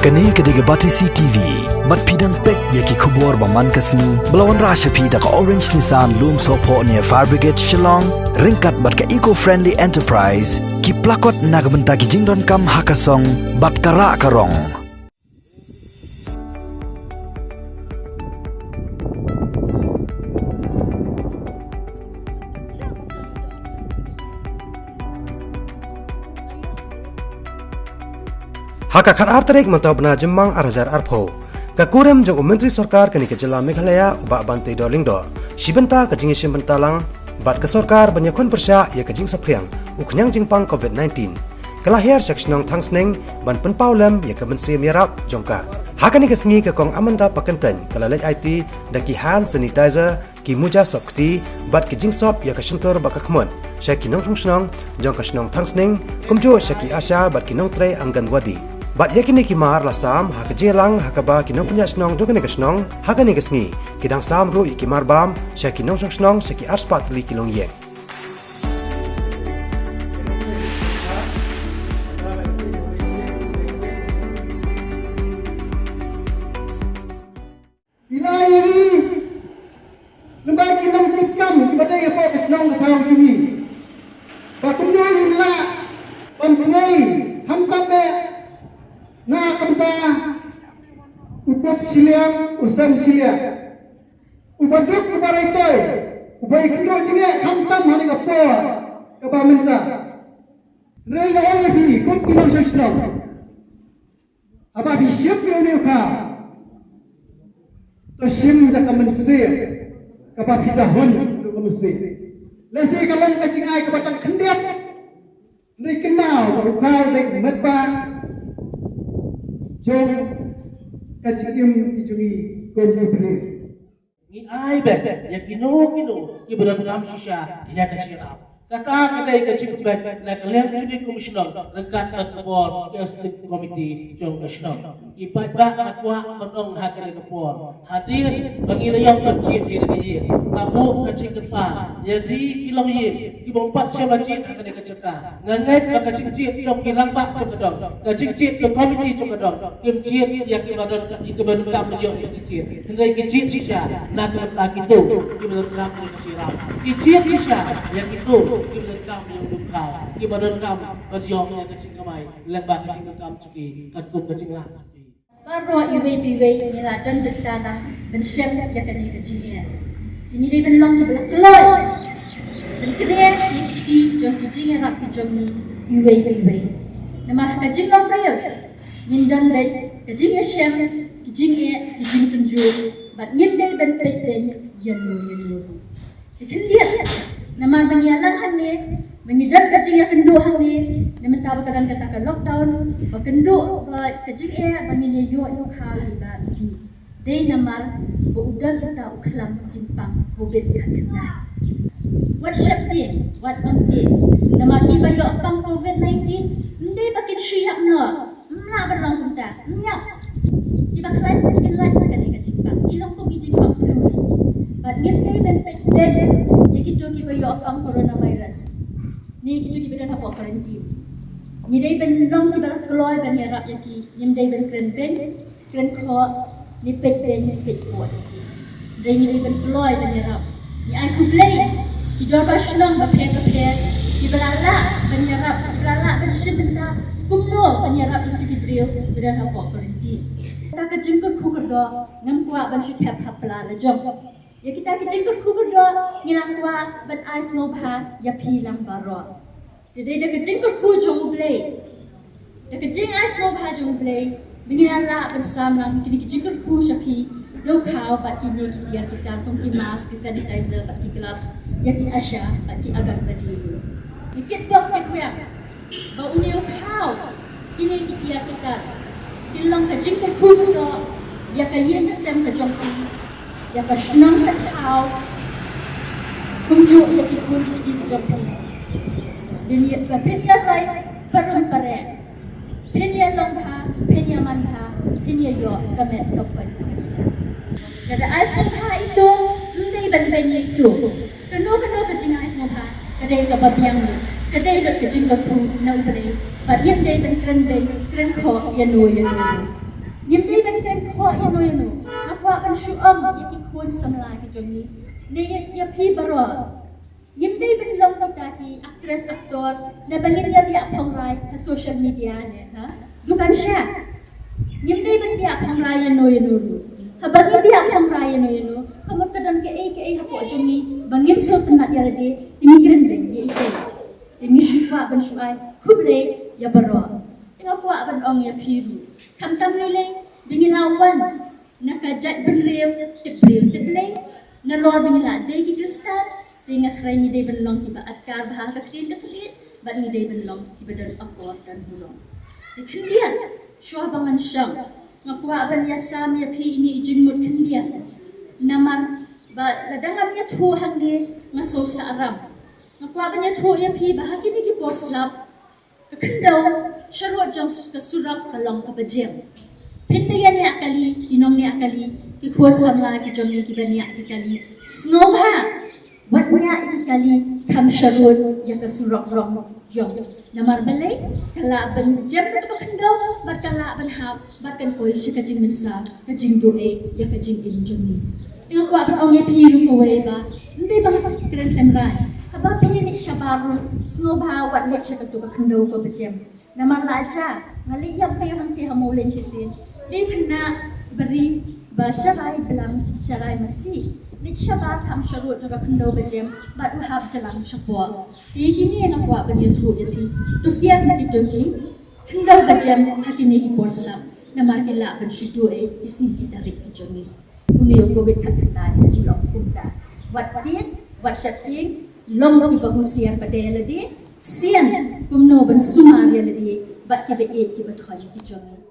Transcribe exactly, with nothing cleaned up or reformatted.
Kane ka dei ka Batesi T V. Bad phi dang peit ïa ki khubor ba man ka sngi ba la wanrah sha phi da ka Orange Nissan Lumsohphoh near Fire Brigade Shillong, ryngkat bad ka Eco Friendly Enterprise, ki plakot na ka bynta ki jingdonkam ha ka song bad ka rah ka rong. Ha ka khatar tarik mynta u bnai Jymmang ar hajar arphew, ka kurim jong u Myntri Sorkar kane ka jylla Meghalaya, u Bah Banteidor Lyngdoh, shi bynta ka jingïashim bynta lang bad ka sorkar ban ïakhun pyrshah ïa ka jingsaphriang u khñiang jingpang covid nineteen, ka la hiar sha ka shnong Thangsning ban pynpaw lem ïa ka mynsiem ïarap jong ka. Ha kane ka sngi ka Kong Amanda Pakyntein ka la leit aiti da ki hand sanitizer, ki muja sop kti bad ki jingsop ïa ka shyntur bad ka khmut sha ki nongshong shnong jong ka shnong Thangsning, kumjuh sha ki ASHA bad ki nongtrei Anganwadi. Bad ïa kine ki mar la sam ha ka jingïalang ha kaba ki nongpynïaid shnong jong kane ka shnong ha kane ka sngi ki dang sam ruh ïa ki mar bam sha ki nongshong shnong sha ki arspah tylli ki longïing. Ila iri, lymbai ki nongkitkam kiba dei hapoh ka shnong ka thaw jong ngi, ba kumno ngin lah ban pynlong, khamtam eh na ka bynta u kup shiliang, u sem shiliang, u baduk, u barai toi, u bai kynduh jingeh, khamtam ha kane ka por kaba mynta. Hynrei nga ong ïa phi kum ki nongshong shnong, haba phi shim ïa une u khaw, to shim da ka mynsiem kaba phi da hun da ka mynsiem. Lehse ka long ka jingai kaba tang khyndiat, hynrei kynmaw ba u khaw dei u metbah jong ka jingim ki jong ngi kum ki briew. Ngi ai beit ïa kino kino kiba donkam shisha ïa ka jingïarap. Kata ka dei ka jingpynbeit na ka liang jong ngi kum shnong ryngkat bad ka bor ka executive committee jong ka shnong. Ki paidbah nga kwah ban ong ha kane ka por, hadien ba ngi la ïoh ban jied ïa ka ïing, nga buh ka jingkyrpad ïa ri ki longïing kiba ym pat shym la jied ha kane ka jaka. Nga ngeit ba ka jingjied jong ki rangbah jong ka dong, ka jingjied ka komiti jong ka dong, kim jied ïa kiba don, ïa kiba donkam ban ïoh ïa ka jingjied. Hynrei ki jied shisha na ka bynta kito kiba donkam ïa ka jingïarap. Ki jied shisha ïa kito kiba donkam ïa u dum khaw, kiba donkam ban ïoh ïa ka jingkamai lyngba ka jingdonkam jong ki katkum ka jinglap jong ki. Baroh iwei pa iwei ngi la don bynta lang ban shem ïa kane ka jingeh. Ngi dei ban long kiba la kloi ban kren ïa ki kti jong ki jingïarap ki jong ngi iwei pa iwei. Namar ha ka jinglong briew ngin don beit ka jingïashem, ki jingeh, ki jingtynjuh, bad ngim dei ban peit beiñ ïano ïano ruh. Ki khyndiat, namar ba ngi ïalang hangne, ba ngi don ka jingïakynduh hangne, na mynta ba ka don kata ka lockdown, ba kynduh ba ka jingeh ba ngin ïa ïoh ïa u khaw ïa i Bah Midi. Dei namar ba u don uta u khlam jingpang covid khatkhyndai. Wat sheptieng, wat ym tieng, namar kiba ïoh pang covid nineteen ym dei ba kin shu ïap noh. Ym lah ban long kumta, ym ïap. Kiba khlaiñ kin lait na kane ka jingpang. Ki long kum ki jingpang flu. Bad ngim dei ban peit beiñ ïa kito kiba ïoh pang coronavirus, ne kito kiba don hapoh quarantine. Ngi dei ban long kiba la kloi ban ïarap ïa ki. Ngim dei ban kren beiñ, kren khoh, ne peit beiñ, peit khoh ïa ki. Hynrei ngi dei ban kloi ban ïarap. Ngi ai khublei ki dorbar shnong bapher bapher kiba la lah ban ïarap, kiba la lah ban shim bynta kumno ban ïarap ïa kito ki briew ba don hapoh quarantine. Kata ka jingkyrkhu kyrdoh ngam kwah ban shu thep ha pla la jong. Ïa kita ki jingkyrkhu kyrdoh ngi la kwah ban ai sngewbha ïa phi lang baroh. Te dei da ka jingkyrkhu jong U Blei, da ka jingai sngewbha jong U Blei, ba ngi la lah ban sam lang kine ki jingkyrkhu sha phi da u khaw bad kine ki tiar ki tar kum ki mask, ki sanitizer bad ki gloves ïa ki ASHA bad ki Anganwadi ruh. Ngi kitbok kitkhlieh ba une u khaw, kine ki tiar ki tar kin long ka jingkyrkhu kyrdoh ïa ka ïing ka sem ka jong phi, ïa ka shnong ka thaw, kumjuh ïa ki khun ki kti ki jong phi. Phin ïa, ba phin ïa rai parum pareng, phin ïa long bha, phin ïa man bha, phin ïa ïoh ka met ka poi. Lada ai sngewbha ito, ym dei ban beiñ ïa ito. Kano kano ka jingai sngewbha ka dei kaba biang ruh, ka dei lut ka jingkyrkhu na U Blei. Bad ngim dei ban kren beiñ kren khoh ïano ïano. Ngim dei ban kren khoh ïa no ïa no. Nga kwah ban shu ong ïa ki khun samla ki jong ngi, ne ïa, ïa phi baroh. Ngim dei ban long kita ki actress, actor, naba ngin ïa biah phongrai ha social media ne, ha? Dukan sha. Ngim dei ban biah phongrai ïa no ïa no ruh. Haba ngi biah phongrai ïa no ïa no, ka mut ka don kaei kaei hapoh jong ngi ba ngim sngewtynnat ïa lade, te ngi kren beiñ ïa itei. Te ngi shu kwah ban shu ai khublei ïa baroh. Te nga kwah ban ong ïa phi ruh, khamtam lei lei ba ngi la wan na ka jaitbynriew tip briew tip Blei, nalor ba ngi la dei ki Khristan, te nga tharai ngi dei ban long kiba atkar bha ha ka ktien ka thylliej, bad ngi dei ban long kiba don akor don burom. Te khyndiat, shuwa ba ngan shong, nga kwah ban ïasam ïa phi ine i jingmut khyndiat. Namar ba lada ngam ïathuh hangne, nga sngewsarong. Nga kwah ban ïathuh ïa phi ba ha kine ki por slap, ka khyndew sharud jong ka surok ka long kaba jem. Phin da ïa niah kali, ki nongniah kali, ki khun samla ki jong ngi kiba niah ki kali, sngewbha wat niah ïa ki kali kham sharud ïa ka surok rong jong. Namar balei? Ka lah ban jem kata ka khyndew bad ka lah ban hap bad kan poi sha ka jingmynsaw, ka jingduh ei ïa ka jingim jong ngi. Nga kwah ban ong ïa phi ruh kawei ba, ym dei ba nga kren khlem rai, haba phi leit shabar ruh, sngewbha wat leit sha kato ka khyndew kaba jem. Namar la jia, nga leit ïa briew hangtei ha Mawleng shisien, dei khynnah ba ri ba sharai blang sharai masi, leit shabar kham sharud jong ka khyndew ba jem bad u hap jlang shapoh. Te kine nga kwah ban ïathuh ïa phi, to kiar na kito ki khyndew ba jem ha kine ki por slap, namar ki lah ban shu duh ei ki sngi ki tarik ki jong ngi. Une u Covid khatkhyndai u long kumta. Wat tieng, wat sheptieng, long kiba husiar pat ïa lade, sian kumno ban sumar ïa lade bad kiba ïeit kiba thoh ki jong ngi.